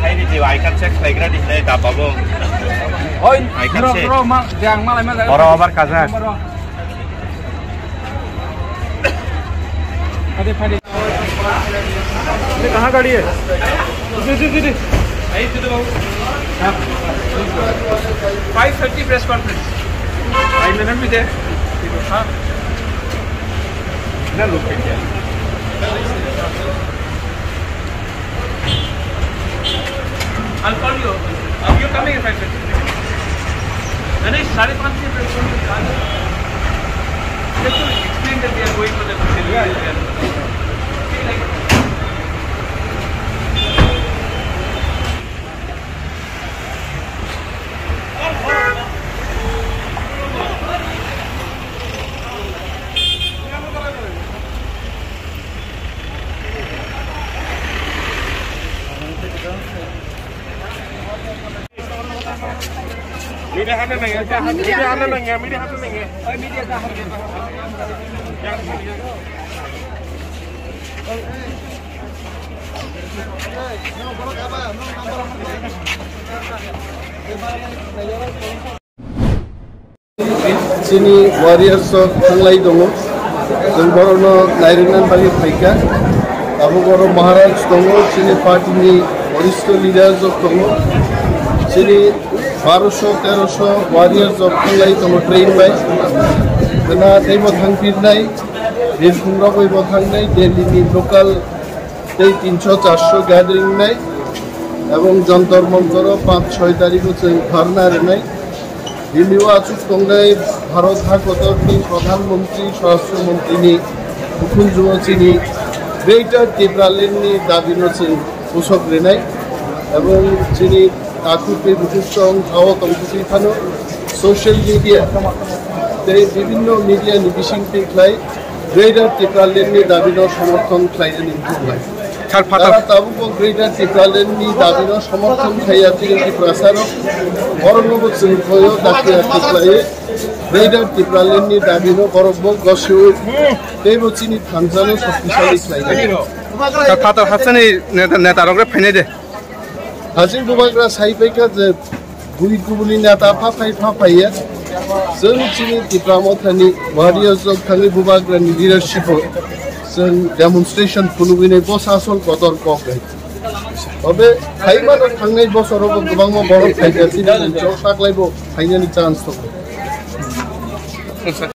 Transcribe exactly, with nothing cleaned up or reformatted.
Sai di, I can check khlaigra di, hinai daba bo. Oi, I can bro, check. Bro, ma, jang malai ma. Boro abar kajak. Bro. Phade, phade. ये कहाँ गाड़ी है? जी, जी, जी, जी। Five thirty press conference. Five minute भी दे। हाँ। ना, रुक के क्या? I'll call you. Are you coming in five minutes? नहीं, साढ़े पाँच से press conference। Just to explain that we are going for the delivery. Media hana nang ya, media hana nang ya, media hana nang ya. Chini warriors rok thanglai tongo. Chwng borokno nairwkna bagwi phaikha. Abo borok Maharaj tongo, chini party ni waristo leaders rok tongo. Chini barosho, terosho warriors rok thanglai tongo train bai. Gana teibo thangphirnai, Birbhum rok bai bo thangnai, Delhi ni local tei tinso charso gathering nai, ebong Jantar Mantar o panch choi tarikh o chwng dharna rwnai. Bini o achuk tongnai Bharat ha kotor ni Pradhan Mantri, Swarashtra Mantri ni ukhunju o chini Greater Tipraland ni dabi no chwng usok rwnai, ebong chini takhuk tei bukhuk chong ha o tongthokwi phano social media tei bibinno media ni bising twi khlai Greater Tipraland ni dabi no somorthon khlainani wngkha. Sir, Father. Tara tabukbo Greater Tipraland ni dabi no somorthon khaiya chini Tiprasa rok. Borok no bo chwng khoyo dakti dakti khlaiwi Greater Tipraland ni dabi no borok bo gosiwi tei bo chini thansa no shoktisali khlainai. Sir, Father, hasteni neta, neta rok re phainai de. Hajing bubagra sai paikha je bui kubuni neta pha phai pha phaiya. Chwng chini Tipra Mothani warriors rok thangwi bubagrani leadership o chwng demonstration phunugwinai bosa asol kotor kok hai. Tobe phaimano thangnai bosorogo kwbangma borok phaikha chini chwng saklaibo phainani chance tongo.